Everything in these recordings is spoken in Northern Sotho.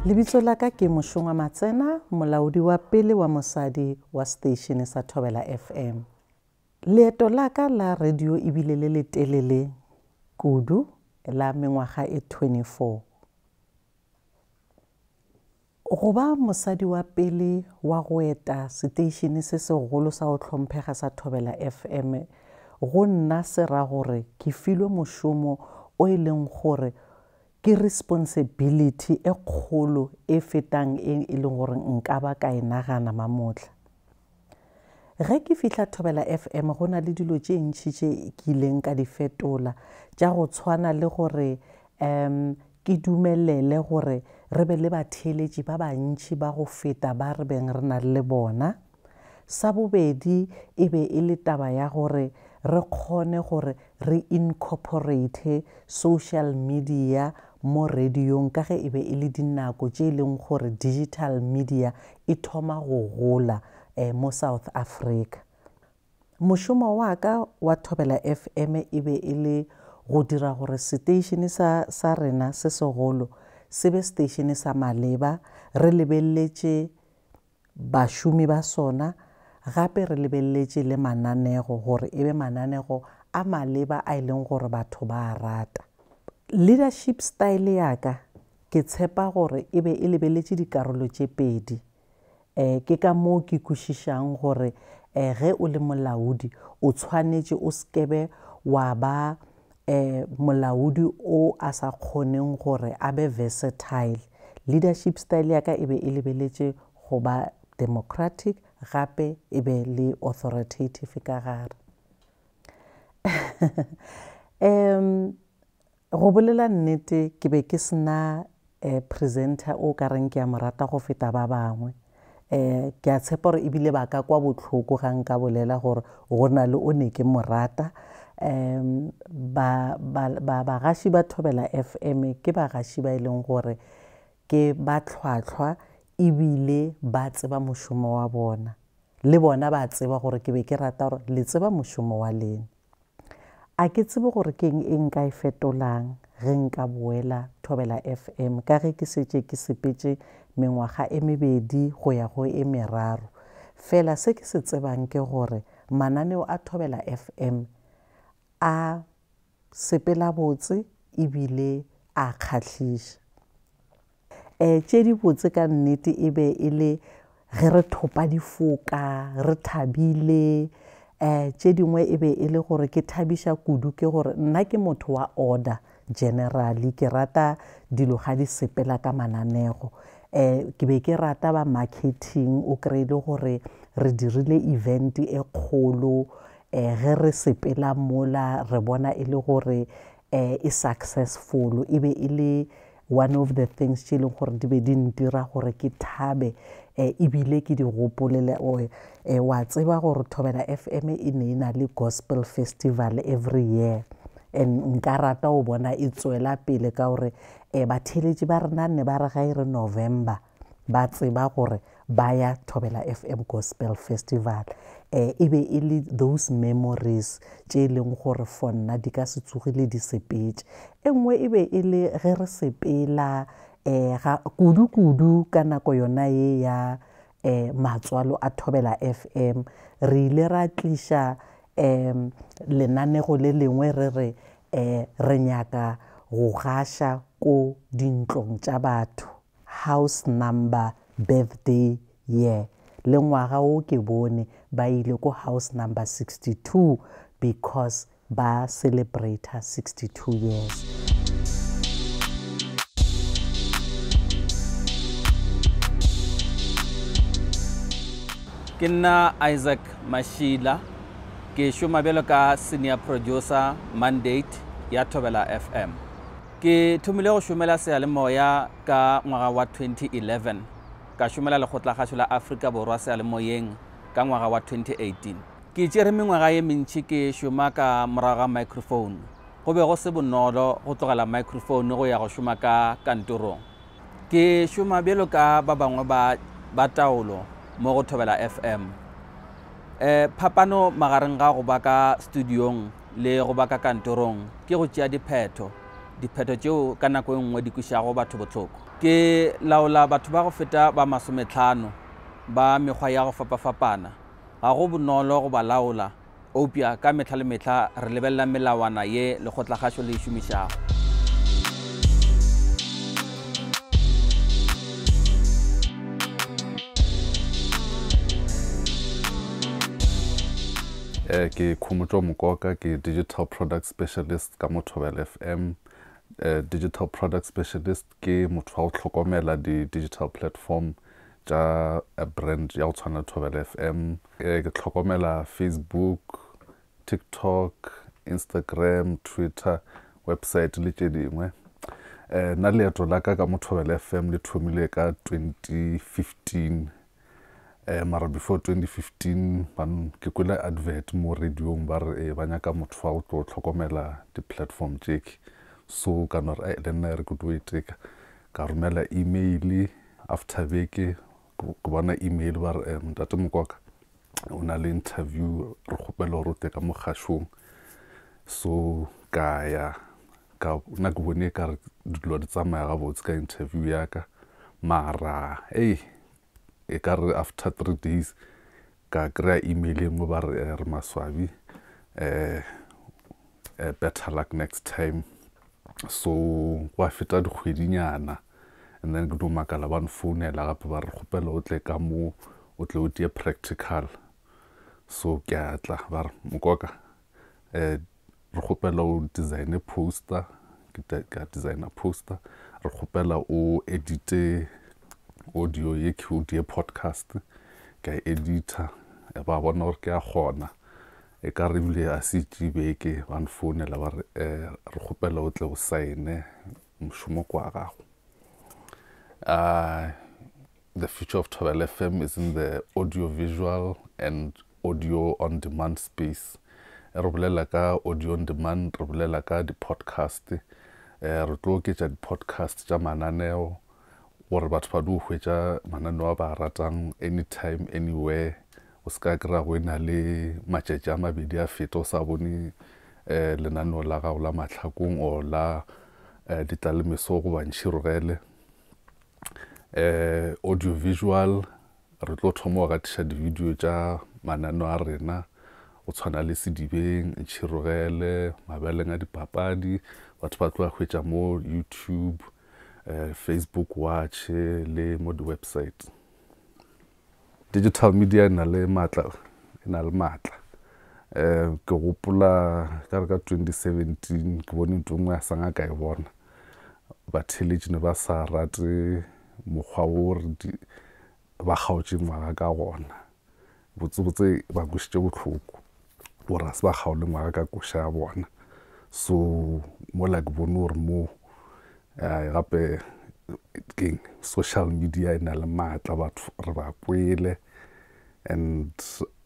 Lebitso la ka ke Mošongwa Matsena, molaodi wa pele wa mosadi wa seteišene sa Thobela FM. Leeto la ka la radio e bile le letelele kudu la mengwaga e 24. Go ba mosadi wa pele wa go eta seteišene se segolo sa go hlomphega sa Thobela FM go nna se ra gore ke filwe mošomo o e leng gore ke responsibility e kgolo e fetang e e leng gore nka ba ka e nagana mamohla. Ge ke fihla Thobela FM go na le dilo tše ntši tše ke ileng ka di fetola tša go tshwana le gore um ke dumelele gore re be le batheeletši ba bantši ba go feta ba re beng re na le bona. Sa bobedi e be e le taba ya gore re kgone gore re incorporate social media mo radiong ka ge e be e le dinako tše e leng gore digital media e thoma go gola mo South Africa. Mošomo wa ka wa Thobela FM e be e le go dira gore seteišene sa, sa rena se segolo se be seteišene sa maleba, re lebeleletše bašomi ba sona, gape re lebeleletše le mananego gore e be mananego a maleba a e leng gore batho ba a rata. Leadership style ya ka ke tshepa gore e be e lebeletše dikarolo tše pedi. Um ke ka moo ke kwešišang gore um ge o le molaodi o tshwanetše o sekebe wa ba um molaodi o a sa kgoneng gore a be versatile. Leadership style ya ka e be e lebeletše go ba democratic gape e be le authoritative ka gare. Um Go bolela nnete ke be ke sena um presenter o ka reng ke a mo rata go feta ba bangwe. Um ke a tshepa gore ebile ba ka kwa bohloko ga nka bolela gore go na le o ne ke mo rata. Um ba, ba, ba, bagaši ba Thobela FM ke bagaši ba e leng gore ke ba tlhwatlhwa ebile ba tseba mošomo wa bona. Le bona ba tseba gore ke be ke rata gore le tseba mošomo wa lena. A ke tsebe gore ke'ng e nka e fetolang ge nka boela Thobela FM ka ge ke šetše ke sepetše mengwaga e mebedi go ya go e meraro. Fela se ke se tsebang ke gore mananeo a Thobela FM a sepela botse ebile a kgahliša. Um tše dibotse ka nnete e be e le ge re thopa difoka, re thabile. Um tše dingwe e be e le gore ke thabiša kudu ke gore nna ke motho wa order generally, ke rata dilo ga di sepela ka mananego. Um ke be ke rata ba marketing, o kry-e le gore re dirile event e kgolo, um ge re sepela mola re bona e le gore um e successful, e be e le one of the things tše e leng gore di be di ntira gore ke thabe um ebile ke di gopolele um wa tseba gore Thobela FM e ne e na le gospel festival every year and nka rata go bona e tswela pele ka gore um batheeletši ba rena ne ba re ga e re November ba tseba gore ba ya Thobela FM Gospel Festival. Eh, e be e le those memories tše e leng gore for nna di ka se tsogile di sepetše. E nngwe e be e le ge re sepela eh, ga kudu-kudu ka nako yona ye ya eh, matswalo a Thobela FM, re ile ra tliša um lenanego le lengwe re re um re nyaka go gaša ko dintlong tša batho. House number birthday year le ngwaga wo ke bone ba ile ko house number 62 because ba celebrator 62 years. Ke nna Isaac Mashila, ke šoma bjalo ka senior producer mandate ya Thobela FM. Ke thomile go šomela seyalemoya ka ngwaga wa 2011, ka šomela Lekgotlakgašo la Afrika Borwa seyalemoyeng ka ngwaga wa 2018. Ke tšere mengwaga ye mentši ke šoma ka morago ga microphone. Go be go se bonolo go tlogela microphone go ya go šoma ka kantorong. Ke šoma bjalo ka ba bangwe ba ba taolo mo go Thobela FM. E, phapano magareng ga go ba ka studiong le go ba ka kantorong ke go tšea diphetho, diphetho tšeo ka nako e nngwe di kwešago batho bohloko. Ke laola batho ba go feta ba masometlhano ba mekgwa ya go fapafapana. Ga go bonolo go ba laola. Eupša ka mehla le mehla re lebelela melawana ye lekgotlakgašo le e šomišago. Eh, ke Khomotšo Mokoka, ke digital product specialist ka mo Thobela FM. Eh, digital product specialist ke motho wa go hlokomela di-digital platform tša brand ya go tshwana le Thobela FM. Ke hlokomela Facebook, TikTok, Instagram, Twitter, website le tše dingwe. Nna leeto la ka ka mo Thobela FM le thomile ka 2015. Mara before 2015 ban ke kwele advert mo radiong ba re ba nyaka motho wa go tlo hlokomela di-platform tše. So ka no re le nna e re ke tlo iteka. Ka romela email after beke ke bona email ba re ntate Mokoka o na le interview re kgopela gore o tle ka mo kgašong. So ka ya ka nna ke bone ka re dilo di tsamaya gabotse ka interview ya ka mara ei e ka re after 3 days ka kry-a email e nngwe ba re re maswabi better luck next time. So gwa feta dikgwedinyana and then ke no makala ba nfounela gape ba re kgopela o tle ka mo o tle o tie practical. So ke a tla ba re Mokoka re kgopela o designe poster, ke a designer poster, re kgopela o edite audio ye ke o die podcast, ke a edita ba bona gore ke a kgona. E ka re ebile a se tšee beke ba nfounela ba re re kgopela o tle o sign-e mošomo kwa gago. The future of Thobela FM is in the audio visual and audio on demand space. Re bolela ka audio on demand, re bolela ka di-podcast, re tlo oketša di-podcast tša mananeo gore batho ba dio hwetša mananeo a ba a ratang anytime, anywhere. O se ka kry-a go e na le matšatši a mabedi a feta o sa bone lenaneo la gago la mahlakong or la ditlalemeso goba ntšhirogele. Audio visual re tlo thoma go gatiša di-video tša mananeo a rena go tshwana le Sedibeng, Ntšhirogele, Mabeleng a dipapadi. Batho ba tlo a hwetša mo YouTube, Facebook Watch le mo di-website. Digital media e na le maatla, e na le maatla. Ke gopola ka re ka 2017 ke bone ntho e nngwe ya sanga ka e bona. Batheeletši ne ba sa rate mokgwa wo re ba kgaotše ngwaga ka gona. Botsebotse ba kwešitše bohloko gore ga se ba kgaole ngwaga ka koša ya bona. So mola ke bone gore mo gape keng social media e na le maatla, batho re ba kwele and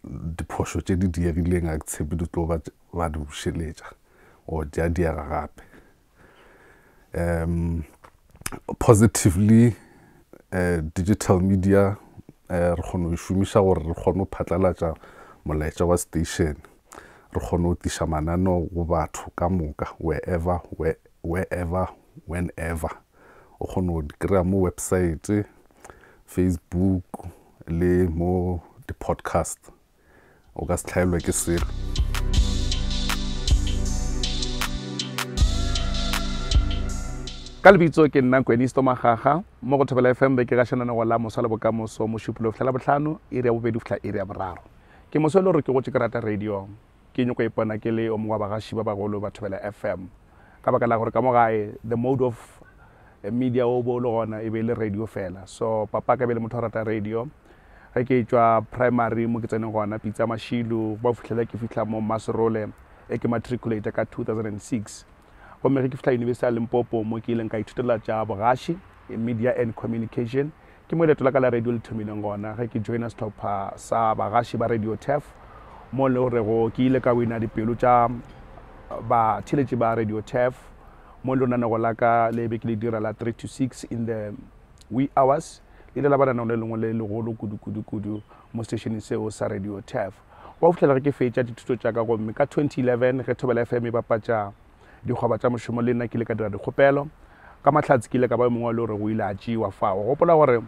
diphošo tše di diegileng ga ke tshepe di tlo ba di bušeletša or di a diega gape. Positively digital media re kgona go e šomiša gore re kgone go phatlalatša molaetša wa station, re kgone go tliša mananeo go batho ka moka wherever, wherever, whenever. O kgone go di kry-a mo website, Facebook le mo di-podcast. O ka se hlaelwe ke selo. Ka lebitso ke nna Kwenisto Magaga mo go Thobela FM be ke gašananego la moswa le bokamoso mošupolo fihla la bohlano iri ya bobedi fihla iri ya boraro. Ke moswa e le gore ke gotše ke rata radio, ke nyoko ipona ke le o mongwe wa bagaši ba bagolo ba Thobela FM ka baka la gore ka mo gae the mode of media o bo o le gona e be e le radio fela. So papa ka be le motho a rata radio. Ge ke etšwa primary mo ke tseneng gona Pitsa Mašilu, ba fihlela ke fihla mo Maserole e ke matriculate ka 2006. Gomme ge ke fihla University ya Limpopo mo ke ileng ka ithutela tša bogaši, Media and Communication, ke mo leeto la ka la radio le thomileng gona ge ke joina sehlopha sa bagaši ba Radio Turf, mo le gorego ke ile ka wina dipelo tša batheeletši ba Radio Turf mo lenanego la ka le be ke le dira la 3 to 6 in the wee hours le ile la ba lenaneo le lengwe le legolo kudu kudu kudu mo seteišeneng seo sa Radio Turf. Go fihlela ge ke fetša dithuto tša ka gomme ka 2011 ge Thobela FM e bapatša dikgoba tša mošomo le nna ke ile ka dira dikgopelo. Ka mahlatse ke ile ka ba yo mongwe wa le gore o ile a tšewa fao. Gopola gore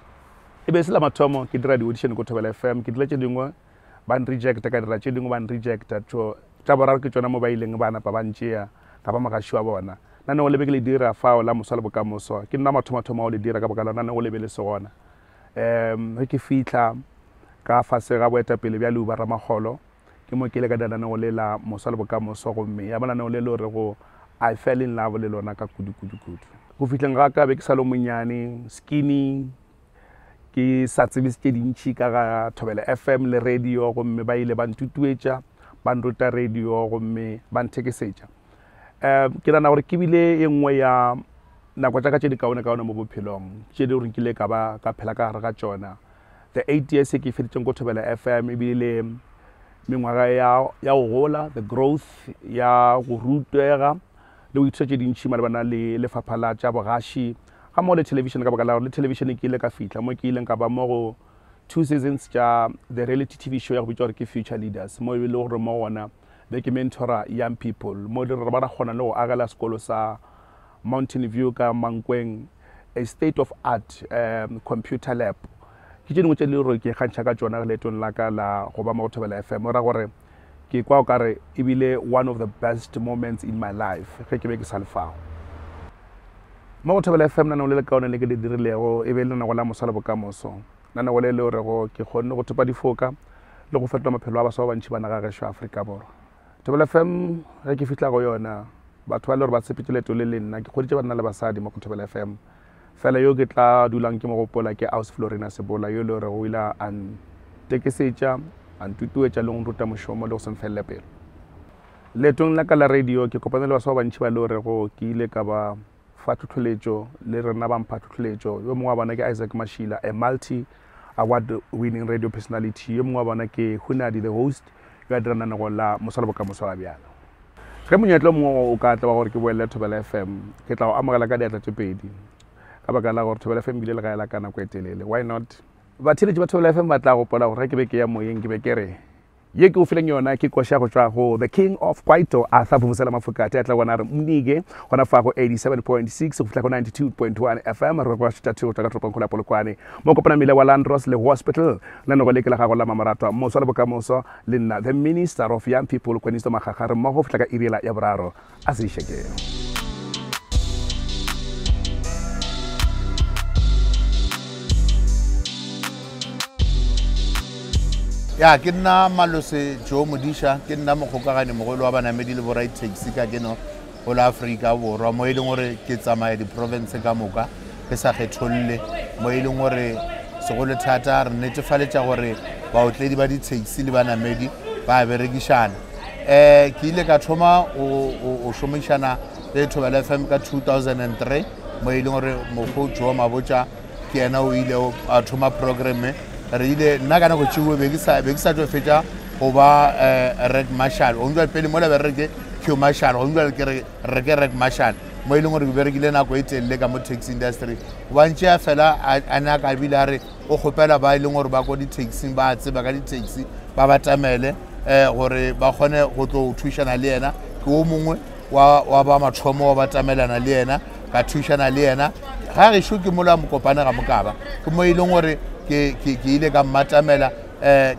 e be e se la mathomo ke dira di-audition ko Thobela FM, ke dira tše dingwe ba nrejecta, ka dira tše dingwe ba nrejecta. Tša boraro ke tšona mo ba ileng ba napa ba ntšea ka ba mogaši wa bona. Nanego le be ke le dira fao la Moswa le Bokamoso. Ke nna mathomathomo a go le dira ka baka la nanego le be le se gona. Um ge ke fihla ka fase ga boetapele bja Leuba Ramagolo, ke mo ke ile ka dira nanego le la Moswa le Bokamoso gomme ya ba nanego le le gorego I fell in love le lona ka kudu kudu kudu. Go fihleng ga ka be ke sa le monnyane, skinny, ke sa tsebe tše dintši ka ga Thobela FM le radio gomme ba ile ba ntutuetša, ba nruta radio gomme ba nthekesetša. Um ke nagana gore ke bile e nngwe ya nako tša ka tše di kaone-kaone mo bophelong tše di gore nkile ka ba ka phela ka gare ga tšona. The 8 years e ke e feditšeng ko Thobela FM e bile mengwaga ya, ya go gola, the growth ya go rutega le go ithuta tše dintši malebana le lefapha la tša bogaši ga mmogo le television, ka baka la gore le television ke ile ka fihla mo ke ileng ka ba mo go 2 seasons tša the reality TV show ya go bitšwa gore ke Future Leaders, mo e le gore mo gona be ke mentora young people, mo e le gore ba ra kgona le go agela sekolo sa Mountain View ka Mankweng a state of art computer lab. Ke tše dingwe tše le gore ke ikgantšha ka tšona leetong la ka la go ba mo go Thobela FM. O ra gore ke kwa o kare e bile one of the best moments in my life ge ke be ke sa le fao. Mo go Thobela FM nanego le lekaone le ke le dirilego e be e le lenanego la Moswa le Bokamoso. Nanego le le gorego ke kgonne go thopa difoka le go fetola maphelo a baswa ba bantši ba naga gešo Afrika Borwa. Thobela FM ge ke fihla go yona batho ba le gore ba tshepetše leeto le le nna, ke kgoditše banna le basadi mo go Thobela FM. Fela yo ke tla dulang ke mo gopola ke Aus Florina Sebola yo le gore o ile a ntekesetša, a ntutuetša le go nruta mošomo le go se mfelele pelo. Leetong la ka la radio ke kopane le baswa ba bantši ba le gorego ke ile ka ba fa tlhohleletšo le rena ba mpha tlhohleletšo. Yo mongwe wa bona ke Isaac Mashila, a multi award winning radio personality. Yo mongwe wa bona ke Hunadi the host yo a dirang nanego la Moswa le Bokamoso ga bjalo. Ge monyetla o mongwe o ka tla wa gore ke boelele Thobela FM, ke tla o amogela ka diatla tše pedi ka baka la gore Thobela FM bile legae la ka nako e telele. Why not? Batheeletši ba Thobela FM ba tla gopola gore ge ke be ke ya moyeng ke be ke re ye ke o fileng yona ke koša go tšwa go the king of kwaito Arthur Vuvuzela Mafokate a tla bona re mnike gona fa go 87.6 go fihla go 92.1 FM re go šetša thwe go tšwa ka toropongkgolo ya Polokwane mo kopana mmila wa Landros le Hospital lenanego le ke la gago la mamoratwa moswa le bokamoso le nna the minister of young people Kwenisto Makgakga re mmogo go fihla ka iri yela ya boraro a se išekeng. Ya, ke nna Malose Joe Modisha, ke nna mokgokagani mogolo wa banamedi le boraditekisi ka keno go la Afrika Borwa, mo e leng gore ke tsamaya diprovince ka moka ke sa kgetholle, mo e leng gore segolo thata re netefaletša gore baotledi ba di-taxi le banamedi ba berekišana. Ke ile ka thoma go šomišana le Thobela FM ka 2003, mo e leng gore mokgo Joe Mabotja ke yena o ile a thoma programme. Re ile nna ka nako tšeo be ke sa tšo fetša go ba rec marshal, gongwe jwale pele mola be re ke Q marshal, gongwe jwale ke re ke rec marshal, mo e leng gore ke berekile nako e telele ka mo taxi industry. Gobane tšea fela a ne a ka bile a re o kgopela ba e leng gore ba ko di-taxing, ba tseba ka di-taxi, ba batamele gore ba kgone go tlo thušana le yena. Ke o mongwe wa ba mathomo wa batamelana le yena, ka thušana le yena. Ga gešo ke mola mokopane ga mokaba, ke mo e leng gore ke ile ka mmatamela,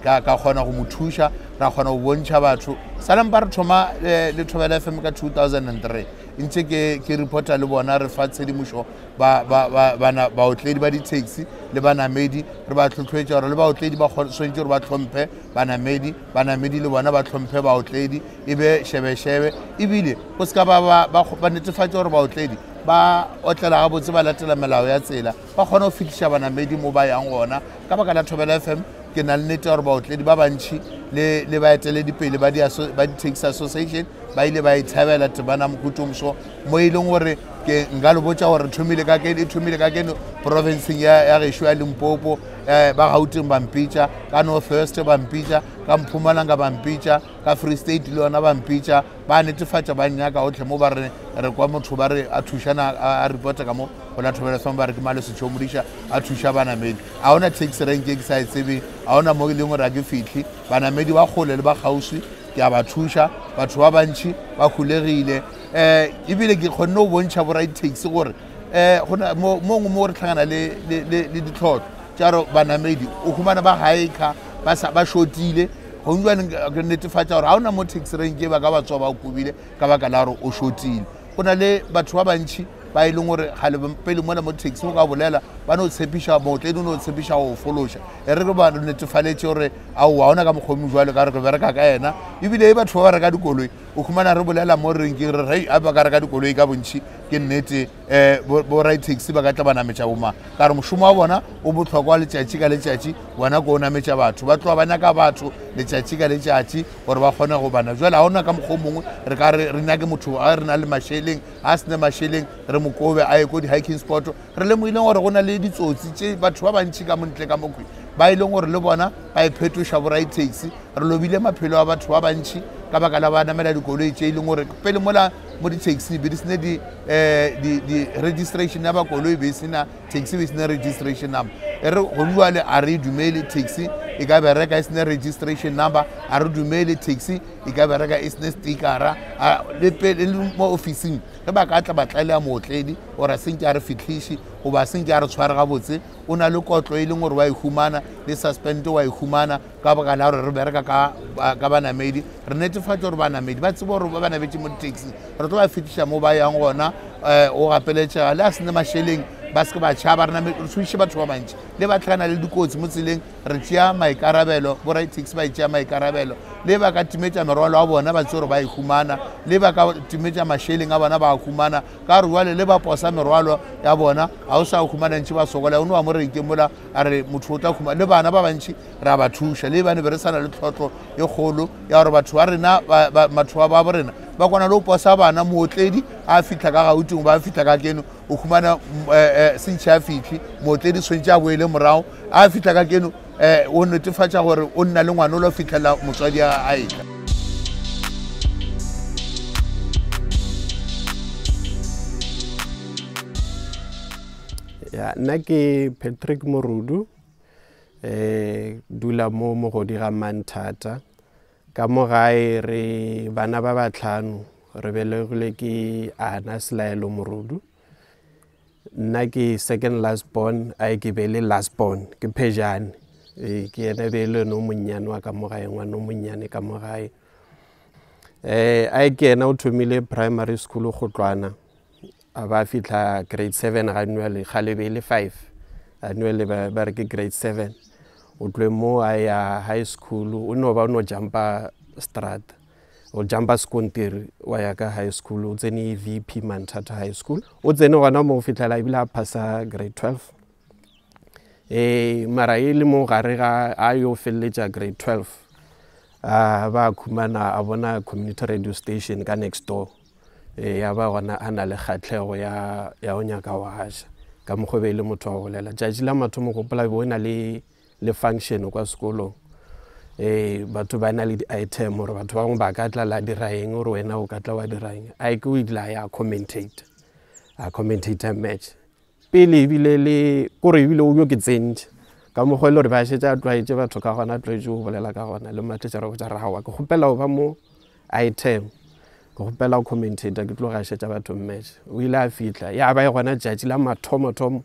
ka kgona go mo thuša, ra kgona go bontšha batho. Sa lempa re thoma le Thobela FM ka 2003, ntse ke reporta le bona, re fa tshedimošo baotledi ba di-taxi le banamedi, re ba tlhotlhoetša gore le baotledi ba swanetše gore ba hlomphe banamedi, banamedi le bona ba hlomphe baotledi, e be šebešebe. Ebile go se ka ba netefatša gore baotledi ba otlela gabotse, ba latela melao ya tsela, ba kgone go fihliša banamedi mo ba yang gona. Ka baka la Thobela FM Ke na le nnete ya gore baotledi ba bantši le le baeteledipele ba di-taxi association ba ile ba e thabela temana mohutomoso mo e leng gore ke nka le botša gore thomile ka keno e thomile ka keno provinceng ya gešo ya Limpopo, ba Gauteng ba mpitša, ka North West ba mpitša, ka Mpumalanga ba mpitša, ka Free State le yona ba mpitša, ba netefatša ba nnyaka otlhe mo ba re re kwa motho ba re a thušana a reporta ka mo go la Thobela FM ba re ke Malose Tšhomodiša a thuša banamedi. A ona taxi rank e ke sa e tsebeng, a ona mo e leng gore a ke fitlhe, banamedi ba kgole le ba kgauswi ke a ba thuša, batho ba bantši ba hulegile. Ebile ke kgonne go bontšha bo radi-taxi gore um mongwe mo re tlhangana le ditlhotlho tša gore banamedi o humana ba hiker ba shotile gong jwaneng ke netefatša gore ga ona mo taxi rank e ba ka ba tswa ba kobile ka baka la gore o shotile. Go na le batho ba bantši ba e leng gore gale pele mola mo taxi o ka bolela ba no tshepiša mootledi o no tshepiša go fološa, e re ke ba netefaletše gore aowa ona ka mokgomi jwale ka re ke bereka ka yena. Ebile e batho ba ba reka dikoloi o humana re bolela mo renkeng re rei a ba ka reka dikoloi ka bontšhi, ke nnete um bo ride taxi ba ka tla ba nametša bomang, ka re mošomo wa bona o bohlokwa letšatši ka letšatši, bona ko o nametša batho, ba tloga ba nyaka batho letšatši ka letšatši gore ba kgone go bana. Jwale ga ona ka mokgwa o mongwe re ka re re nyake motho a re na le mašeleng, a sene mašeleng re mo kobe a ye ko di-hiking spot. Re lemogileng gore go na le ditsotsi tše batho ba bantši ka montle ka mokhwi ba e leng gore le bona ba e phetoša bo ride taxi. Re lobile maphelo a batho ba bantši ka baka la ba namela dikoloi tše e leng gore pele mola mo di-taxi be di sene di-registration ya bakoloi be sena taxi be sena registration number. E re gong jwale a re dumele taxi e ka bereka e sene registration number, a re dumele taxi e ka bereka e sene stickera. Le pele le mo officing ge ba ka tla ba tlaela mootledi gore a senke a re fitlhiše goba a senke a re tshware gabotse, o na le kotlo e leng gore wa e humana le suspend wa e humana ka baka la gore re bereka ka banamedi. Re netefatša gore banamedi ba tsebe gore ba banabetše mo di-taxi, re tlo ba fetiša mo ba yang gona. O gapeletšega le a sene mašeleng ba seke ba tšhaba, re thuše batho ba bantši le ba tlhakana le dikotsi mo tseleng, re tšea maikarabelo, bo ride-taxi ba e tšea maikarabelo. Le ba ka timetša merwalo a bona ba tsebe gore ba e humana, le ba ka timetša mašeleng a bona ba a humana, ka gore jwale le ba posa merwalo ya bona ga o sa humana ntši ba sokola. O ne wa mo renkeng mola a re motho o tla humana, le bana ba bantši re a ba thuša, le bane be re sa na le tlhotlho e kgolo ya gore batho ba rena batho ba bo rena ba kwana le go posa bana. Mootledi a fitlha ka Gauteng ba fitlha ka keno o humana sentšhi a fitlhe, mootledi tshwanetse a boele morago, a fitlha ka keno o netefatša gore o nna le ngwana o lo fitlhela motswadi a etla. Ya, nna ke Patrick Morudu, dula mo mogodi ga Manthata. Ka mo gae re bana ba batlhano, re belegile ke Ana Selaelo Morudu. Nna ke second last born, a ke be le last born, ke Phejane. Ke yena be le no monnyane wa ka mo gae, ngwana o monnyane ka mo gae. A ke yena o thomile primary school go tlwana, a ba fitlha grade 7 ga nwele, gale be le 5, a nwele ba re ke grade 7. O tlwe mo a ya high school, o no ba o no jumpa strat, o jumpa sekontiri wa ya ka high school, o tsene VP Manthata High School. O tsene gona mo go fitlhela ebile a phasa grade 12. Mara e le mo gare ga a yo feleletša grade 12, a ba khumana a bona community radio station ka next door. Ya ba gona a na le kgatlhego ya go nyaka go gaša ka mokgwa be e le motho wa go bolela. Tšatši la mathomo gopola be o na le function kwa sekolong, batho ba na le di-item gore batho ba bangwe ba ka tla la dira eng, gore wena o ka tla wa dira eng. A ke o ile a ya commentate, a commentator match pele ebile le kore ebile o yo ke tsentše ka mokgwa e le gore ba šetše a tlwaetše batho ka gona, a tlwaetše go bolela ka gona. Le matšatši re botša rawa ke kgopela go ba mo item, ke kgopela go commentator ke tlo gašetša batho match. O ile a fihla ya ba e gona tšatši la mathomothomo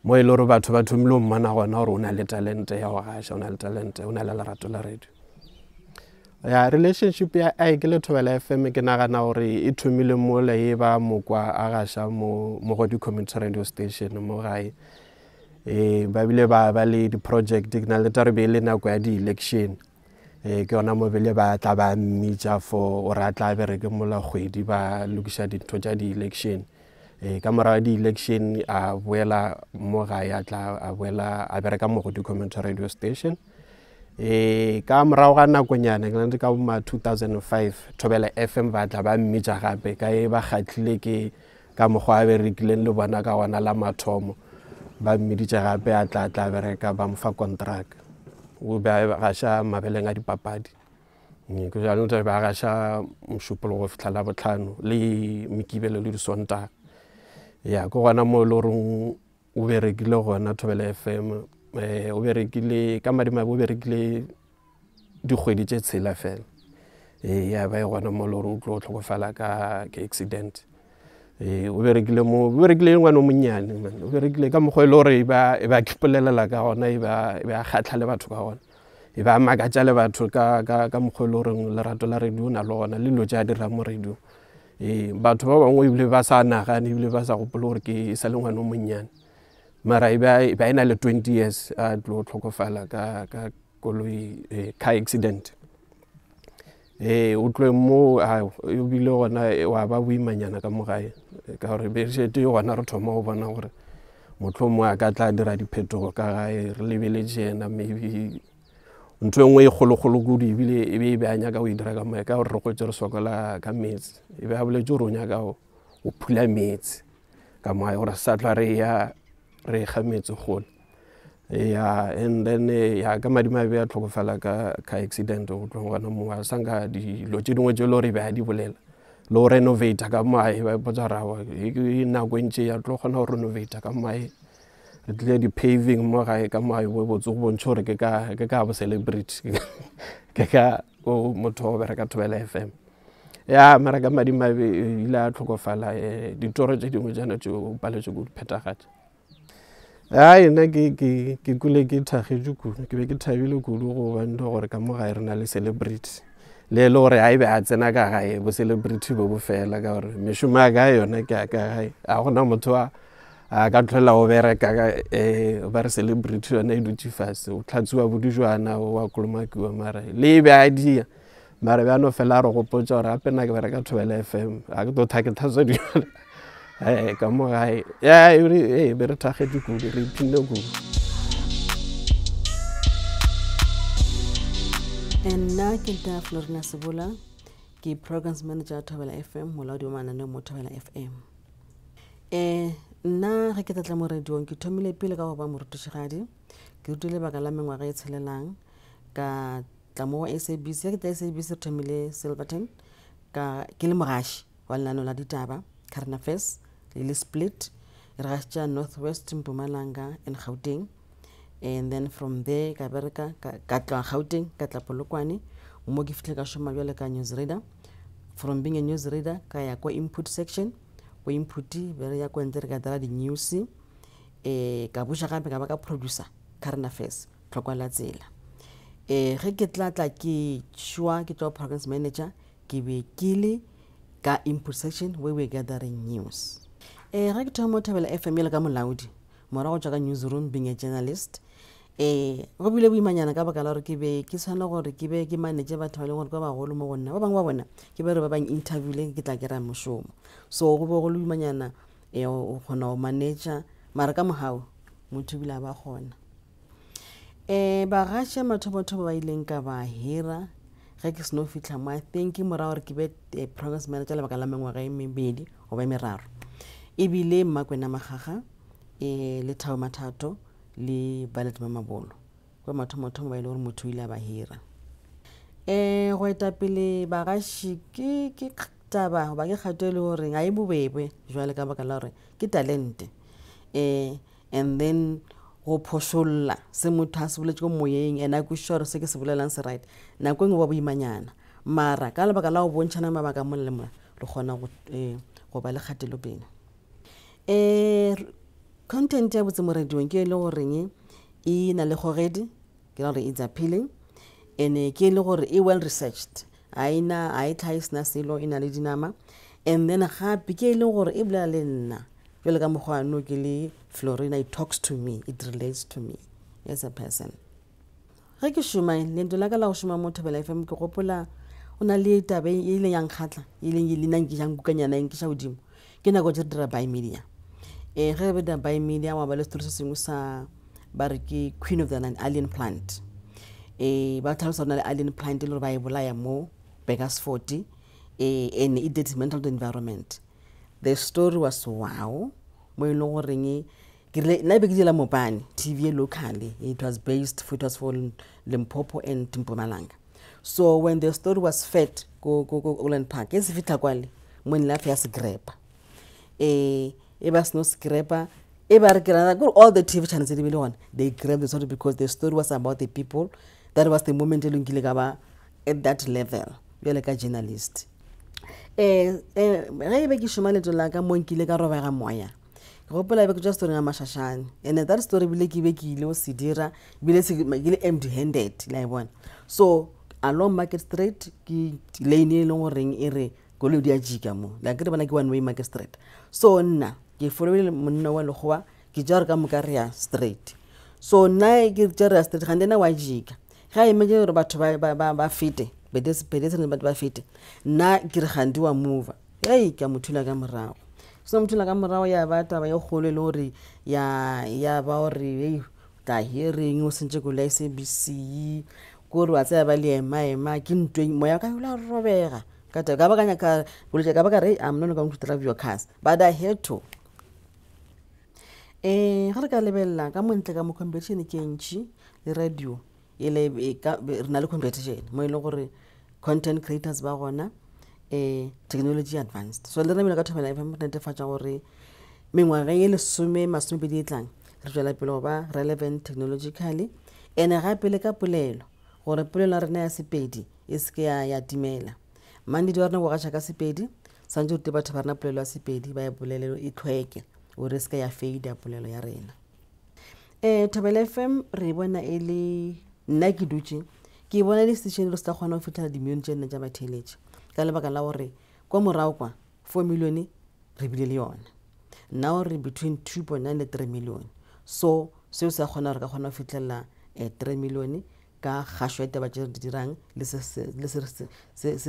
mo e le gore batho ba thomile go mmona gona gore o na le talente ya go gaša, o na le talente, o na le lerato la radio. Ya relationship ya Ike le Thobela FM ke nagana gore e thomile mola e ba mokwa a gaša mo Mogodi Community Radio Station mo gae. Ba bile ba ba le di-project, ke na le taba be le nako ya di-election. Ke yona mo bile ba tla ba mmitša for gore a tla bereke mola kgwedi ba lokiša dintho tša di-election. Ka morago ga di-election a boela mo gae, a tla a boela a bereka Mogodi Community Radio Station. E, ka morago ga nakonyana ke nante ka boma 2005 Thobela FM ba tla ba mmitša gape ka e ba kgahlile ke ka mokgwa a berekileng le bona ka gona la mathomo ba mmiditše gape a tla tla bereka ba mo fa kontraka o be a gaša mabeleng a dipapadi ke jalo be a gaša mošupologo go fihla labohlano le mekibelo le disontaga ya ke gona mo e le goreng o berekile gona Thobela FM um o berekile ka madimabe o berekile dikgwedi tše tshela fela ee ya ba e gona mo le gore o tlo tlhokofala ka ke accident ee o berekile mo o berekile ngwana o monnyane man o berekile ka mokgwa e le gore e ba e ba kipolelela ka gona e ba e ba kgatlha le batho ka gona e ba makatša le batho ka ka ka mokgwa e le goreng lerato la radio na le gona le dilo tše a dirang mo radio ee batho ba bangwe ebile ba sa nagane ebile ba sa gopole gore ke e sa le ngwana o monnyane mara e ba e na le 20 years a tlo tlhokofala ka ka koloi eh, car accident ee o tloe mo o bile gona eh, wa ba boimanyana ka mo gae ka gore be šete gona re thoma go bona gore mohlomongwe a ka tla dira diphetogo ka gae re lebeletše yena maybe ntho e nngwe e kgolokgolo kudu ebile e be e be a nyaka go e dira ka moya ka gore re gotse re sokola ka meetse e be a boletse gore o nyaka go phula meetse ka moya gore sa tlwa re ya re ga meetse gole ya and then ya ka madimabe a tlhokofala ka car accident go tloga gona moo a sanka dilo tše dingwe tše le gore e be a di bolela le go renovata ka moae ba ipotsa gore aowa e nako e ntše ya tlo kgona go renovata ka moae re tlile di-paving mo gae ka moae bo botse go bontšha gore ke ka ke ka bo celebrity ke ka o motho wa go bereka Thobela F_M ya mara ka madimabe ile a tlhokofala um ditoro tše dingwe tšana tšeo o paletswe ke go di phethagatša. Ai nna ke ke ke kule ke thagetše kudu ke be ke thabile kudu go bane gore ka mo gae re na le celebrity le e le gore a e be a tsena ka gae bo celebrity bo bo fela ka gore mešomo ya ka yona ke ya ka gae a gona motho a a ka tlhola o bereka ka um ba re celebrity yona e dutše fase o tlhatsiwa bodujwana wa kolomakiwa mara le e be a dia mara bjano fela a re gopotsa gore gape nna ke bereka Thobela F_M ga ke tlo tha ke tlhatswa dijalo ee ka mo gae ya ee be re thakgetše kudu re ipshine kudu. Nna ke nta Florina Sebola ke programs manager Thobela FM molaodi wa mananeo mo Thobela FM. Eh nna ge ke tlatla mo radiong ke thomile pele ka go ba morutišigadi ke rutile lebaka la mengwaga e tshelelang ka tla mo SABC ge ke tla SABC re thomile Silverton ka ke le mogaši wa lenaneo la ditaba current affairs le le split re gašitša North West Mpumalanga and Gauteng and then from there ka bereka ka tloga Gauteng ka tla Polokwane mo ke fitlhe ka šoma bjale ka news reader from being a news reader ka ya kwa input section ko input be re ya kwa ntle re ka dira di-news um ka buša gape ka ba ka producer current affairs tlhokwa la tsela um ge ke tla tla ke šwa ke tlo programs manager ke be ke le ka input section where we gathering news um ge ke thoma Thobela FM le ka molaodi morago tšwa ka newsroom being a journalist um go bile boimanyana ka baka la gore ke be ke tshwanela gore ke be ke manage batho ba e leng gore ke ba bagolo mo go nna ba bangwe ba bona ke ba re ba bang interviewle ke tla kry-a mošomo so go be go le boimanyana um o kgona go manager mara ka mogau motho ebile a ba kgona um bagaši mathomothomo ba ileng ka ba hira ge ke seno fitlha mo i think morago gore ke be eh, progress manager lebaka la mengwaga e mebedi goba e meraro ebile mmakwena magaga um le thabo mathato le balet mamabolo kwa mathomothomo ba ile gore motho o ile a ba hira um go etapele bagaši ke ke taba goba ke kgato e le goreng ga e bobebe jwale ka baka la gore ke talente um and then go phošolla se motho a se boletse ko moyeng and a kwešiša gore se ke se bolelang se right nako e nngwe ba boimanyana mara ka lebaka la go bontšhana mabaka mola le mola re kgona go eh, ba le kgatelopele um content ya botse mo radiong ke e le goreng e na le kgogedi ke ra gore it's appealing and ke e le gore e well researched ga ena ga e tlhae sena selo e na le dinama and then gape ke e leng gore e bolela le nna jale ka mokgwa ano ke le Florina it talks to me it relates to me as a person ge ke šoma leeto la ka la go šoma mo Thobela FM ke gopola o na le tabe e ileng ya nkgatla e ileng e lena nkišang kukanyana e nkiša godimo ke nako tse re dira by media um ge re dira by media wa ba le setori se sengwe sa ba re ke queen of the alien plant Um ba tlhalosa go na le alien plant e le gore ba e bolaya mo Burgersfort, um and e detrimental to environment. The story was wow, mo e leng goreng ke rile nna be ke dira mopane TV e locally, it was based it was for Limpopo and Mpumalanga. So when the story was fed ko ko ko Auckland Park, e se fitlha kwale mo nle ya se grabba, eh e ba seno se grabba, e ba re ke rana gore all the TV channels di bile gona, they grabbed the story because the story was about the people. That was the moment e leng kile ka ba at that level bjale ka journalist. Eh eh ge e be ke šoma leeto la ka mo nkile ka robega moya, ke gopola be ke tswa story ya Mashashane, and that story bile ke be ke ile go se dira bile se ke le empty handed la e bona. So along Market Street ke lane e leng goreng e re koloi di a jika mo, la ke re bona ke one way Market Street. So nna ke followile monna wa lekgowa, ke tša gore ka moka re ya straight. So nna ke tša re ya straight, gante ena wa jika ga emetse gore batho ba fete, pedestrian batho ba fete, nna ke re gante wa move, hei ka mo thula ka morago. So mo thula ka morago ya ba taba ye kgolo e le gore ya ba gore hei tla hearing o sentse koloi ya SABC, kore wa tsaya ba le ema ema ke ntweng, moya ka yola robega ka taba ka ba ka nyaka koloi ka ba ka re I'm not going to drive your cars, but I had to. Ge re ka lebelela ka montle ka mo competition ke ntši le radio e le e ka, re na le competition mo e leng gore content creators ba gona, technology advanced. So le rena ka Thobela FM re netefatša gore mengwaga ye lesome masomepedi e tlang re tšwela pele go ba relevant technologically, and gape le ka polelo, gore polelo ya rena ya Sepedi e se ke ya timela. Mandidi wa rena go gaša ka Sepedi, santse rute batho ba rena polelo ya Sepedi ba e bolele e tlhweke, gore e se ke ya fade polelo ya rena. Thobela FM re bona e le nna ke dutše ke bona le station re se tla kgona go fitlhela dimilione tše nne tša batheeletši, ka lebaka la gore kwa morago kwa 4 million re bile le yona, now re between 2.9 le 3 million. So seo se a kgona gore ka kgona go fitlhelela 3 million ka kgašo ya ditaba tše re di dirang le se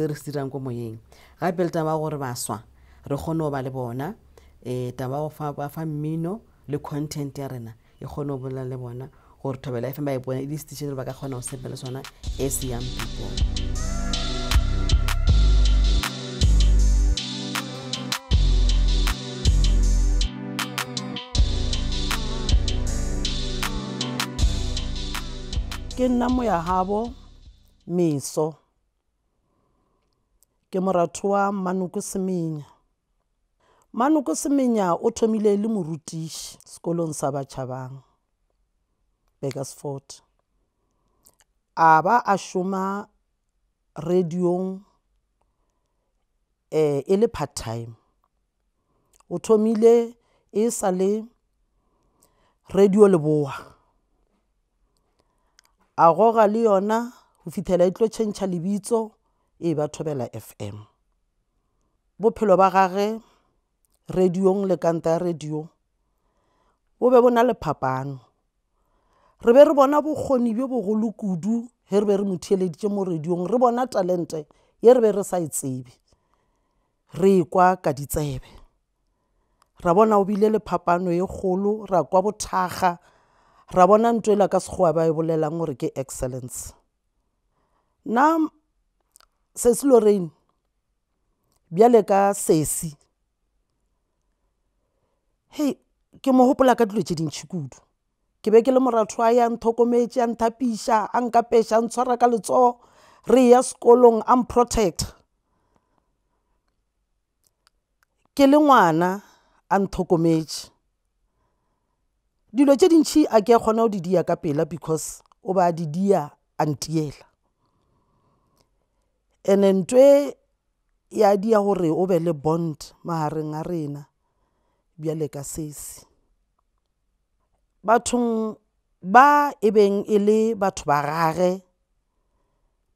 re se dirang ko moyeng. Gape le taba ya gore baswa re kgone go ba le bona, taba ya go ba fa mmino le content ya rena e kgone go bolela le bona, gore Thobela FM ba e bone e le station ba ka kgona go sepela le sona as young people. Ke nna Moyahabo Meso, ke moratho wa Mmanoko Semenya. Mmanoko Semenya o thomile le morutiši sekolong sa Batšhabang, Burgersfort. A ba a šoma radiong e le part time. O thomile e sa le radio Leboa, a goga le yona go fitlhela e tlo tšhentšha lebitso e ba Thobela FM. Bophelo ba gage radiong le kanta ya radio bo be bo na le phapano. Re be re bona bokgoni bjo bogolo kudu ge re be re mo theeleditše mo radiong, re bona talente ye re be re sa e tsebe, re e kwa ka ditsebe. Ra bona o bile le phapano ye kgolo, ra kwa bothakga, ra bona ntho ela ka Sekgowa ba e bolelang gore ke excellence. Nna Sesi Lorraine bjale ka sesi, hei ke mo gopola ka dilo tše dintši kudu. Ke be ke le moratho wa ya nthokometše, a nthapiša, a nkapeša, a ntshwara ka letsogo, re ya sekolong a mprotecta. Ke le ngwana a nthokometše. Dilo tše dintši a ke kgona go di dia ka pela because o ba a di dia a ntiela. And-e ntho e ya dia gore o be le bond magareng a rena bjale ka sesi. Bathong ba e beng e le batho ba gage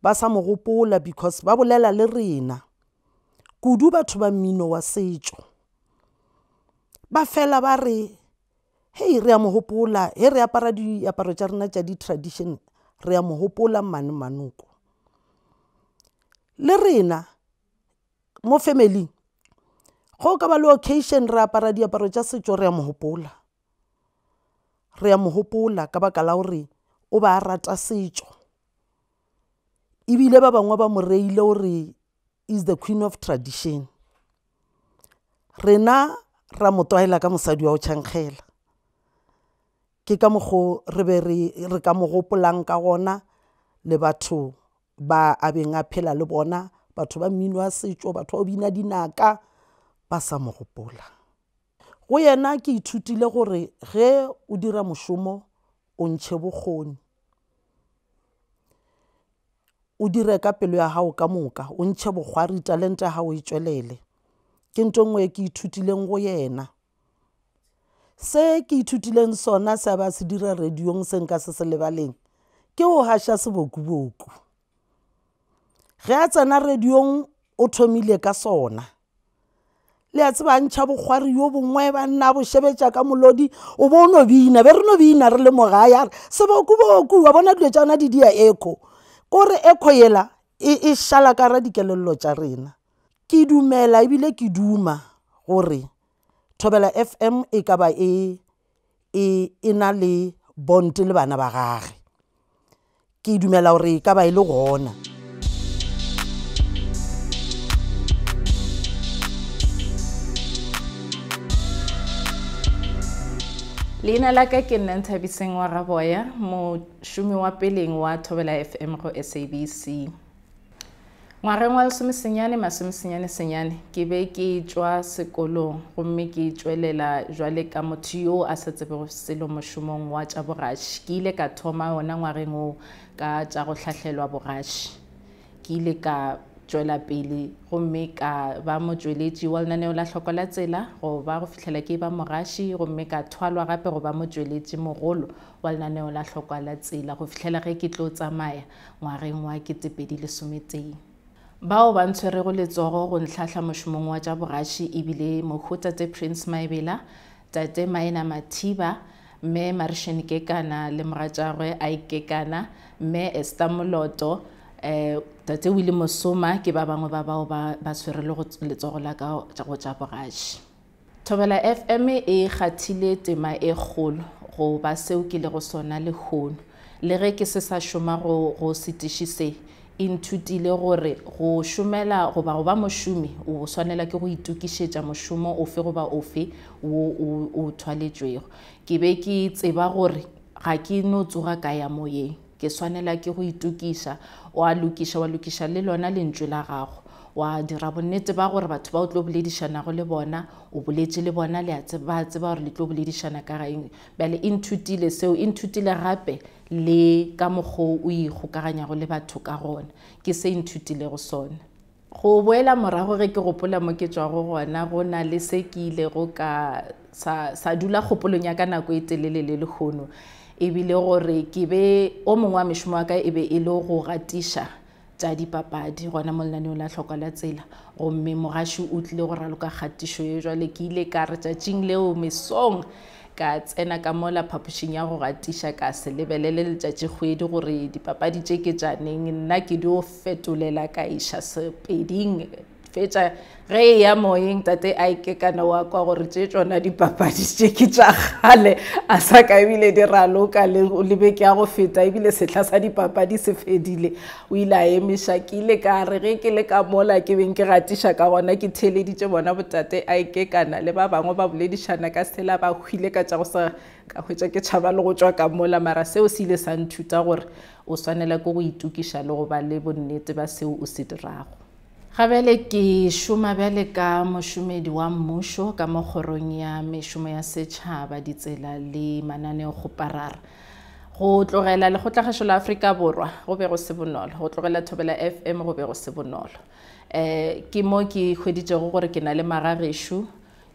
ba sa mo gopola because ba bolela le rena kudu, batho ba mmino wa setšo ba fela ba re hei re a mo gopola he re apara diaparo tša rena tša di-tradition, re a mo gopola mmane Mmanoko. Le rena mo family go ka ba le occasion re apara diaparo tša setšo, re a mo gopola, re a mo gopola ka baka la gore o ba a rata setšo. Ebile ba bangwe ba mo reile gore is the queen of tradition. Rena ra mo tlwaela ka mosadi wa go tšhankgela. Ke ka mokgo re be re re ka mo gopolang ka gona le batho ba a beng a phela le bona, batho ba mmino wa setšo, batho ba go bina dinaka ba sa mo gopola. Go yena ke ithutile gore ge o dira mošomo o ntšhe bokgoni, o dire ka pelo ya gago ka moka, o ntšhe bokgwari, talente ya gago e tšwelele. Ke ntho e nngwe e ke ithutileng go yena. Se ke ithutileng sona se a ba se dira radiong se nka se se lebaleng ke go gaša sebokuboku. Ge a tsena radiong o thomile ka sona. Le a tseba a ntšha bokgwari yo bongwe banna bo šebetša ka molodi o bo o no bina be re no bina re le mo gae a re sebokuboku wa bona dilo tša yona di dia echo kore echo yela e, e šala ka ra dikelello tša rena. Ke dumela ebile ke duma gore Thobela FM e ka ba e e e na le bond le bana ba gage. Ke dumela gore e ka ba e le gona. Leina la ka ke nna Nthabiseng wa Raboya, mošomi wa peleng wa Thobela FM go SABC. Ngwageng wa lesomesenyane masomesenyane senyane ke be ke tšwa sekolong gomme ke tšwelela jwale ka motho yo a sa tsebego selo mošomong wa tša bogaši. Ke ile ka thoma wona ngwageng woo ka tša go hlahlelwa bogaši. Ke ile ka tšwela pele gomme ka ba motšweletši wa lenaneo la Hloko la Tsela go ba go fihlela ke ba mogaši gomme ka thwalwa gape go ba motšweletši mogolo wa lenaneo la Hlokwa la Tsela go fihlela ge ke tlo tsamaya ngwageng wa 2011. Bao ba ntshwerego letsogo go ntlhahla mošomong wa tša bogaši e bile mohu Tate Prince Maebela, Tate Maina Mathiba, Mme Marisheni Kekana le mogatšagwe Ike Kekana, Mme Esther Moloto, eh, Tate Willie Mosoma ke ba bangwe ba bao ba ba tshwerego letsogo la ka go tša bogaši. Thobela FM e kgathile tema e kgolo go ba seo ke lego sona lehono. Le ge ke se sa šoma go go setiši se, e nthutile gore go šomela goba go ba mošomi o swanela ke go itokišetša mošomo ofe goba ofe wo o o thwaletšwego. Ke be ke tseba gore ga ke no tsoga ka ya moyeng. Ke swanela ke go itokiša. Wa lokiša, wa lokiša le lona lentšu la gago. Wa dira bonnete ba gore batho ba o tlo boledišanago le bona, o boletše le bona, le a tseba, ba tseba gore le tlo boledišana ka ga eng. Bjale e nthutile seo, e nthutile gape le ka mokgo o ikgokaganyago le batho ka gona. Ke se e nthutilego sona. Go boela morago ge ke gopola mo ke tšwago gona, go na le se ke ilego ka sa, sa dula kgopolong ya ka nako e telele le lehono. E bile gore ke be, o mongwe wa mešomo wa ka e be e le go gatiša tša dipapadi gona mo lenaneong la Hlokwa la Tsela, gomme mogaši o tlile go raloka kgatišo ye. Jwale ke ile ka re tšatšing leo mesong ka tsena ka mola phapošing ya go gatiša, ka se lebelele letšatšikgwedi gore dipapadi tše ke tša neng, nna ke dio fetolela ka iša Sepeding. Fetša ge e ya moyeng tate a ikekana wa kwa gore tše tšona dipapadi tše ke tša kgale, a sa ka ebile di raloka le, le beke ya go feta, ebile sehla sa dipapadi se fedile. O ile a emiša. Ke ile ka re ge ke le ka mola ke beng ke gatiša ka gona, ke theeleditše bona botate a ikekana le ba bangwe ba boledišana ka sela, ba hwile ka tša go sa, ka hwetša ke tšhaba le go tšwa ka mola. Mara seo se ile sa nthuta gore o swanela ke go itokiša le go ba le bonnete ba seo o se dirago. Ga bjale ke šoma bjale ka mošomedi wa mmušo ka mo kgorong ya mešomo ya setšhaba, ditsela le mananeokgoparara. Go tlogela Lekgotlakgašo la Afrika Borwa go be go se bonolo, go tlogela Thobela FM go be go se bonolo. Um ke mo ke hweditšego gore ke na le magagešo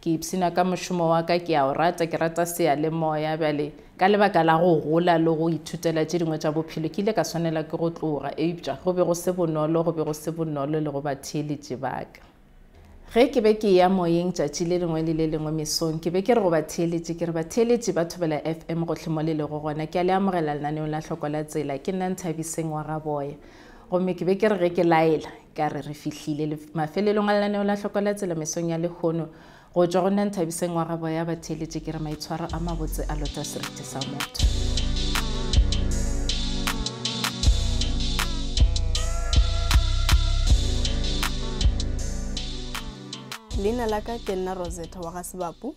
Ke ipshina ka mošomo wa ka, ke a o rata, ke rata seyalemoya. Bjale, ka lebaka la go gola le go ithutela tše dingwe tša bophelo, ke ile ka swanela ke go tloga. Eupša go be go se bonolo, go be go se bonolo le go batheeletši ba ka. Ge ke be ke eya moyeng tšatši le lengwe le le lengwe mesong, ke be ke re go batheeletši, ke re, Batheeletši ba Thobela FM gohle mo le lego gona, ke a le amogela lenaneong la Hloko la Tsela. Ke nna Nthabiseng wa Gaboya. Gomme ke be ke re ge ke laela, ka re re fihlile mafelelong a lenaneo la Hloko la Tsela mesong ya lehono. Go tšwa go nna Nthabiseng wa Gaboya batheeletše ke re maitshwaro a mabotse a lota seriti sa motho. Leina la ka ke nna Rosetta wa ga Sebapu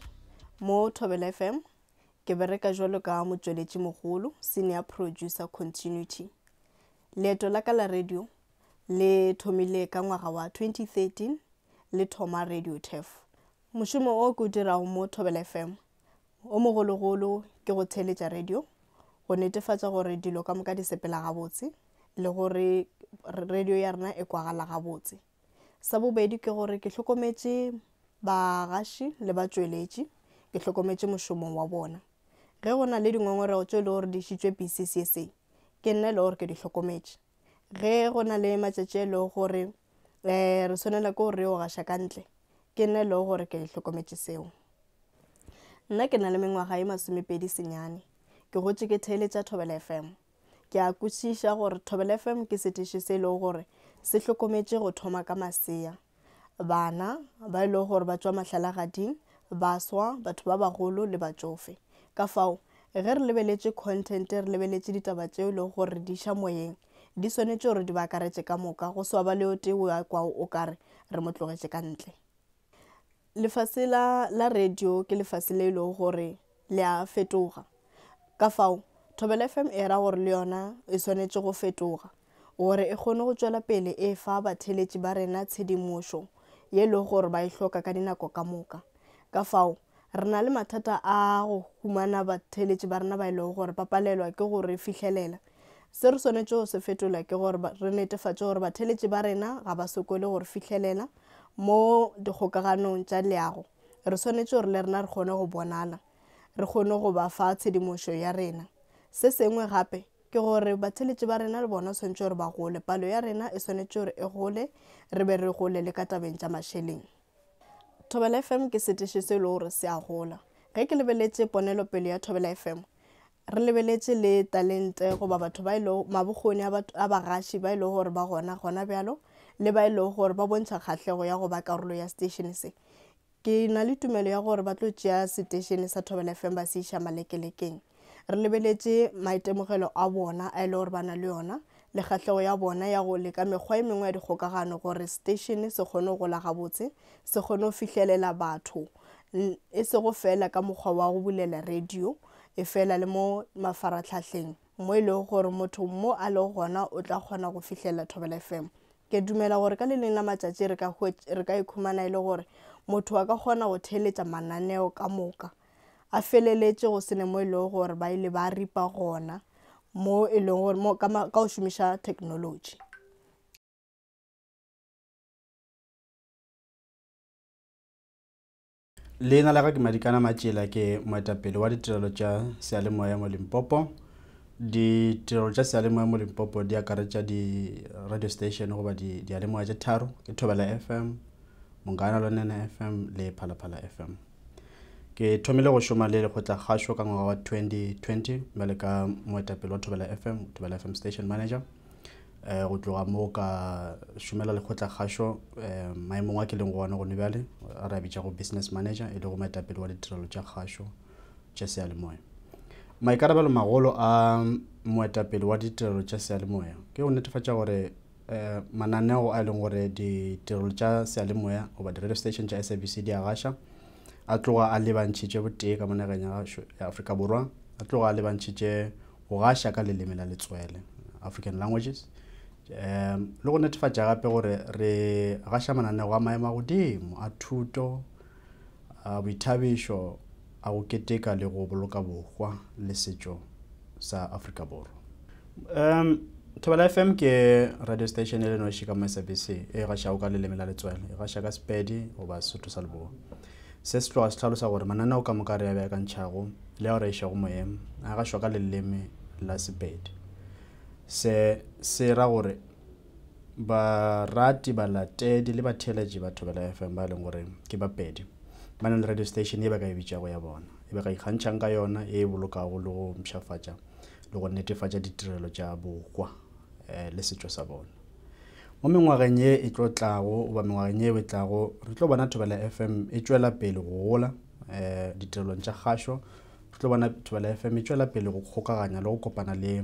mo Thobela FM. Ke bereka jwalo ka motšweletši mogolo, senior producer continuity. Leeto la ka la radio le thomile ka ngwaga wa 2013 le thoma Radio Turf. Mošomo o ke o dirago mo Thobela FM o mogologolo ke go theeletša radio, go netefatša gore dilo ka moka di sepela gabotse le gore radio ya rena e kwagala gabotse. Sa bobedi ke gore ke hlokometše bagaši le batšweletši, ke hlokometše mošomo wa bona. Ge go na le dingongorego tše e le gore di išitšwe BCCSA, ke nna e le gore ke di hlokometše. Ge go na le matšatši e lego gore um re swanela ke gore re yo gaša ka ntle, ke nna e lego gore ke hlokometše seo. Nna ke na le mengwaga e 29, ke gotše ke theeletša Thobela FM. Ke a kwešiša gore Thobela FM ke seteše se e lego gore se hlokometše go thoma ka masea, bana ba e lego gore ba tšwa mahlalagading, baswa, batho ba bagolo le batšofe. Ka fao, ge re lebeletše content, re lebeletše ditaba tšeo e lego gore re di iša moyeng, di swanetše gore di ba akaretše ka moka, go swa ba le o tee o a kwago o kare re mo tlogetše ka ntle. Lefase la, la radio ke lefase le e lego gore le a fetoga. Ka fao, Thobela FM e ra gore le yona e swanetše go fetoga gore e kgone go tšwela pele e fa batheeletši ba rena tshedimošo ye e lego gore ba e hloka ka dinako ka moka. Ka fao, re na le mathata a go humana batheeletši ba rena ba e lego gore ba palelwa ke go re fihlelela. Se re swanetše go se fetola ke gore re netefatše gore batheeletši ba rena ga ba sokole go re fihlelela mo dikgokaganong tša leago. Re swanetše gore le rena re kgone go bonala, re kgone go ba fa tshedimošo ya rena. Se sengwe gape ke gore batheeletši ba rena le bona swanetše gore ba gole, palo ya rena e swanetše gore e gole, re be re gole le ka tabeng tša mašeleng. Thobela FM ke seteše se e le gore se a gola. Ge ke lebeletše ponelopele ya Thobela FM, re lebeletše le talente goba batho ba e lego mabokgoni a bagaši ba e lego gore ba gona gona bjalo le ba e lego gore ba bontšha kgahlego ya go ba karolo ya station se. Ke na le tumelo ya gore ba tlo tšea seteišene sa Thobela FM ba se iša malekelekeng. Re lebeletše maitemogelo a bona a e le gore ba na le yona le kgahlego ya bona ya go leka mekgwa e mengwe ya dikgokagano gore seteišene se kgone go gola gabotse, se kgone go fihlelela batho e sego fela ka mokgwa wa go bulela radio, e fela le mo mafaratlhahleng mo e lego gore motho mo a lego gona o tla kgona go fihlelela Thobela FM. Ke dumela gore ka le leng la matšatši re ka re ka ikhumana e le gore motho a ka kgona go theeletša mananeo ka moka a feleletše go sene mo e lego gore ba ile ba ripa gona mo e leng gore mo ka go šomiša technology. Leina la ka ke Madikana Matšela, ke moetapele wa ditirelo tša seyalemoya mo Limpopo. Ditirelo tša seyalemoya mo Limpopo di akaretša di-radio station goba diyalemoya tše tharo, ke Thobela FM, Munghana Lonene FM le Phalaphala FM. Ke thomile go šoma le lekgotlakgašo ka ngwaga wa 2020 bjale ka moetapele wa Thobela FM, Thobela FM station manager. Eh, go tloga mo ka šomela lekgotlakgašo eh, maemong a ke leng go ona gone bjale a re a bitšago business manager e lego moetapele wa ditirelo tša kgašo tša seyalemoya. Maikarabelo magolo a moetapele wa ditirelo tša seyalemoya ke go netefatša gore eh, mananeo a e leng gore ditirelo tša seyalemoya goba di-radio station tša SABC di a gaša a tloga a lebantšhitše botee ka mo nageng ya gašo ya Afrika Borwa, a tloga a lebantšhitše go gaša ka leleme la letswele, African languages, um le go netefatša gape gore re gaša mananeo a maemo a godimo a thuto, a boithabišo, a go keteka le go boloka bohwa le setšo sa Afrika Borwa. Um Thobela FM ke radio station e le noši ka mo SABC e gašago ka leleme la letswele, e gaša ka Sepedi goba Sesotho sa Leboa. Se se tloga se hlalosa gore mananeo ka moka re a beakantšhago le ao re a išago moyeng a gašwa ka leleme la Sepedi. Se se ra gore barati, balatedi le batheeletši ba Thobela FM ba e leng gore ke Bapedi ba na le radio station ye ba ka e bitšago ya bona, e ba ka ikgantšhang ka yona, ye e bolokago le go mpshafatša le go netefatša ditirelo tša bohwa eh, le setšo sa bona. Mo mengwageng ye e tlo tlago goba mengwageng yeo e tlago, re tlo bona Thobela FM e tšwela pele go gola eh, ditirelong tša kgašo. Re tlo bona Thobela FM e tšwela pele go kgokaganya le go kopana le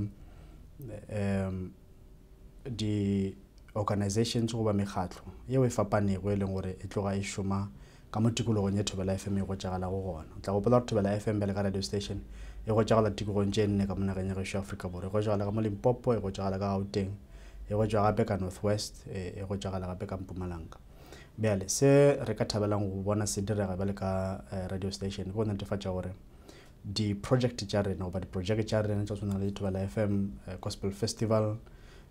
um di Organizations goba mekgatlo yeo e fapanego e leng gore e tloga e šoma ka mo tikologong ye Thobela FM e hwetšagalago gona. O tla gopola gore Thobela FM bjale ka radio station e hwetšagala tikologong tše nne ka mo nageng ya gešo ya Afrika Borwa. E hwetšagala ka mo Limpopo, e hwetšagala ka Gauteng, e hwetšwa gape ka North West, e hwetšagala gape ka Mpumalanga. Bjale se re ka thabelang go bona se direga bjale ka eh, radio station ke go netefatša gore di-project tša rena goba diprojeke tša rena tša tshwana le Thobela FM eh, Gospel Festival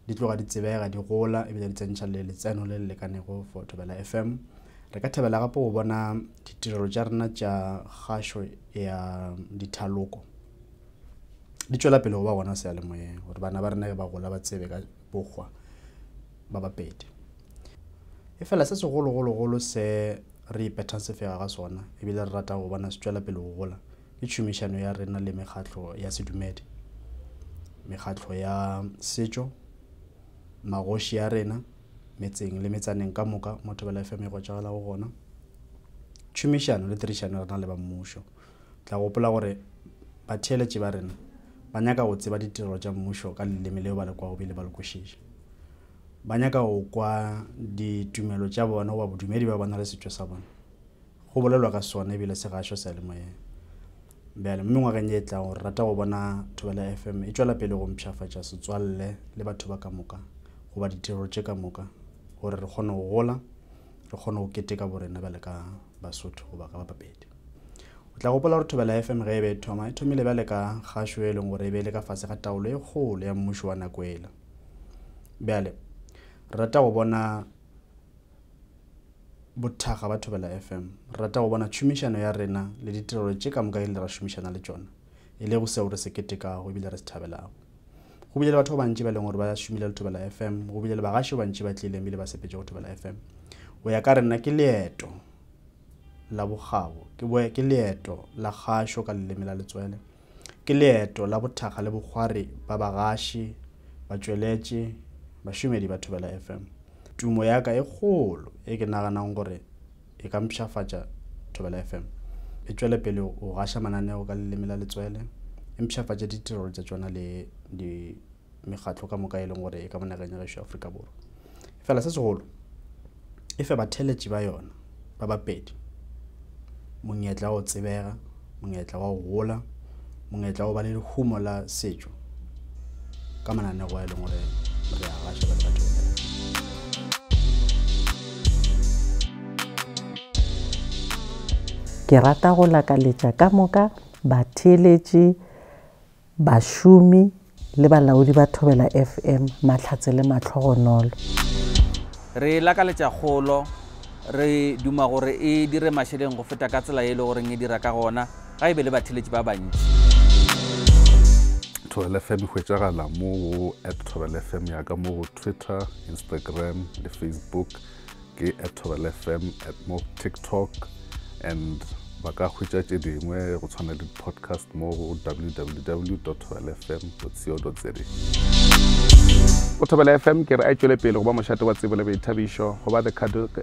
di tloga di tsebega di gola ebile di tsentšha le letseno le le lekanego for Thobela FM. Re ka thabela gape go bona ditirelo tša rena tša kgašo ya dithaloko di tšwela pele go ba gona seyalemoyeng gore bana ba rena ge ba gola ba tsebe ka bokgwa ba Bapedi. Efela se segologologolo se re ipethang sefega ka sona ebile re rata go bona se tšwela pele go gola ke tšhomišano ya rena le mekgatlo ya sedumedi, mekgatlo ya setšo, magoši a rena metseng le metsaneng ka moka mo Thobela FM e hwetšagalago gona, tšhomišano le tirišano ya rena le ba mmušo. Tla gopola gore batheeletši ba rena ba nyaka go tseba ditirelo tša mmušo ka leleme leo ba le kwago bile ba le kwešiša. Ba nyaka go kwa ditumelo tša bona goba bodumedi bja bona le setšo sa bona. Go bolelwa ka sona ebile se gašwa seyalemoyeng. Bjale, mo mengwageng ye e tlago, re rata go bona Thobela FM e tšwela pele go mpshafatša setswalle le batho ba ka moka goba ditirelo tše ka moka gore re kgone go gola, re kgone go keteka borena bjale ka Basotho goba ka Bapedi. O tla gopola gore Thobela FM ge e be e thoma, e thomile bjale ka kgašo e leng gore e be e le ka fase ga taolo e kgolo ya mmušo wa nako ela. Bjale, re rata go bona bothakga ba Thobela FM. Re rata go bona tšhomišano ya rena le ditirelo tše ka moka e le ra šomišana le tšona, e lego seo re se ketekago ebile re se thabelago. Go bile le batho ba bantši ba leng gore ba šomile le Thobela FM, go bile le bagaši ba bantši ba tlileng ebile ba sepetše go Thobela FM. Go ya ka rena ke leeto la bokgabo, ke, ke leeto la kgašo ka leleme la letswele. Ke leeto la bothakga le bokgwari ba bagaši, batšweletši, bašomedi ba Thobela FM. Tumo ya ka e kgolo e ke naganang gore e ka mpshafatša Thobela FM e tšwele pele go gaša mananeo ka leleme la letswele, e mpshafatše ditirelo tša tšona le di mekgatlo ka moka e leng gore e ka mo nageng ya gešo Afrika Borwa. Fela se segolo e fe batheeletši ba yona ba Bapedi monyetla wa go tsebega, monyetla wa go gola, monyetla wa go ba le lehumo la setšo ka mananego a e leng gore re a gaša ba le batho. Ke rata go lakaletša ka moka batheeletši bašomi le balaodi ba Thobela FM mahlatse le mahlogonolo. Re lakaletša kgolo, re duma gore e dire mašeleng go feta ka tsela ye e le goreng e dira ka gona ga e be le batheletši ba bantši. Thobela FM e hwetšagala mo go at Thobela FM ya ka mo go Twitter, Instagram le Facebook. Ke at Thobela FM at mo TikTok and ba ka hwetša tše dingwe go tshwana le di-podcast mo go www thobelafm co za. Go Thobela FM ke re a e tšwele pele go ba mošate wa tsebo le boithabišo, go ba the,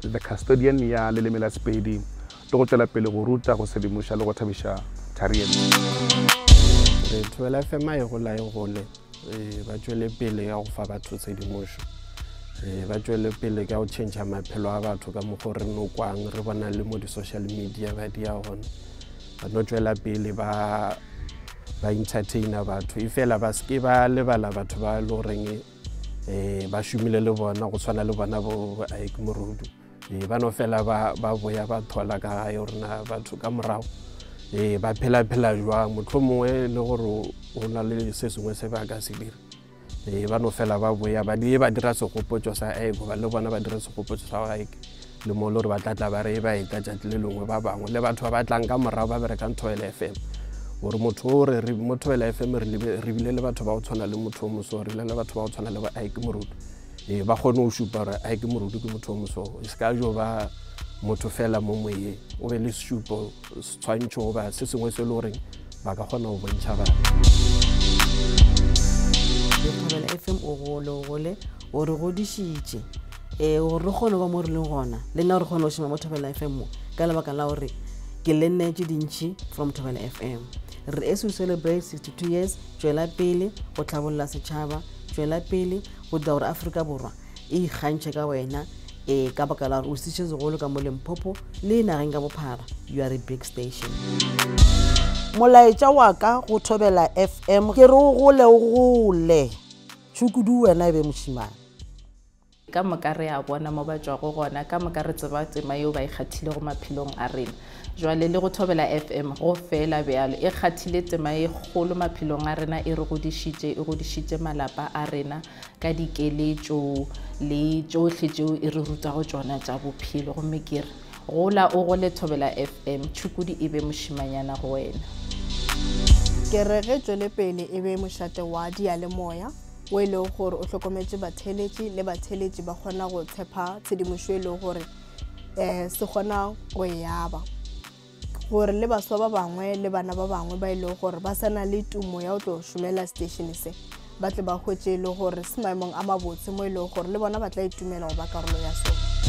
the custodian ya leleme la Sepedi le go tšwela pele go ruta, go sedimoša le go thabiša Thariel. Re Thobela FM a e gola e gole. Eh, ba tšwele pele ka go fa batho tshedimošo eh, ba tšwele pele ka go change maphelo a batho ka mokgwa re no kwang re bona le mo di-social media ba di ya gona ba no tšwela pele ba ba entertainer batho e fela ba seke ba lebala batho ba e le goreng um ba šomile le bona go tshwana le bona bo Ike Morudu Ee, ba no fela ba, ba boya ba thola ka gae gore na batho ka morago ee ba phela-phela jwang motlho mongwe le gore o na le se sengwe se ba ka se dira ee ba no fela ba boya ba die ba dira segopotso sa eke goba le bona ba dira segopotso sa eke le mo le gore ba tla tla ba re ba etla tšatši le lengwe ba bangwe le batho ba ba tlang ka morago ba berekang Thobela FM gore motho o re mo Thobela FM re bile le batho ba go tshwana le motho o moso re bile le batho ba go tshwana le ba Ike Morudu ee ba kgone go šupa gore a ke moruti ke motho o moso e se ka jo ba motho fela mo moyeng o be le sešupo setshwantšho goba se sengwe se e le goreng ba ka kgona go bontšha batho. Thobela FM o gole o gole o re godišitše um gore re kgone ba mo re leng gona le nna gore kgone go šoma mo Thobela FM mo ka lebaka la gore ke lenne tše dintšhi from Thobela FM re as we celebrate 62 years tšwela pele go tlhabolla setšhaba tšwela pele go dira gore Afrika Borwa e ikgantšhe ka wena um ka baka la gore o sitše segolo ka mo Limpopo le nageng ka bophara. You are a big station. Molaetša wa ka go Thobela FM ke re o gole o gole, tšhukudu wena e be mošemane. Ka moka re a bona mo ba tšwago gona, ka moka re tseba tema yeo ba e kgathilego maphelong a rena. Jwale le go Thobela FM go fela bjalo, e kgathile tema e kgolo maphelong a rena, e re godišitše, e godišitše malapa a rena ka dikeletšo le tšohle tšeo e re rutago tšona tša bophelo. Gomme ke re, gola o gole Thobela FM, tšhukudi e be mošimanyana go wena. Ke re ge tšwele pele e be mošate wa diyalemoya wo e lego gore o hlokometše batheeletši le batheeletši ba kgona go tshepa tshedimošo e lego gore um se kgona go e aba gore le baswa ba bangwe le bana ba bangwe ba e lego gore ba sa na le tumo ya go tlo šomela seteišene se ba tle ba hwetše e le gore se maemong a mabotse mo e lego gore le bona ba tla itumela go ba karolo ya sona.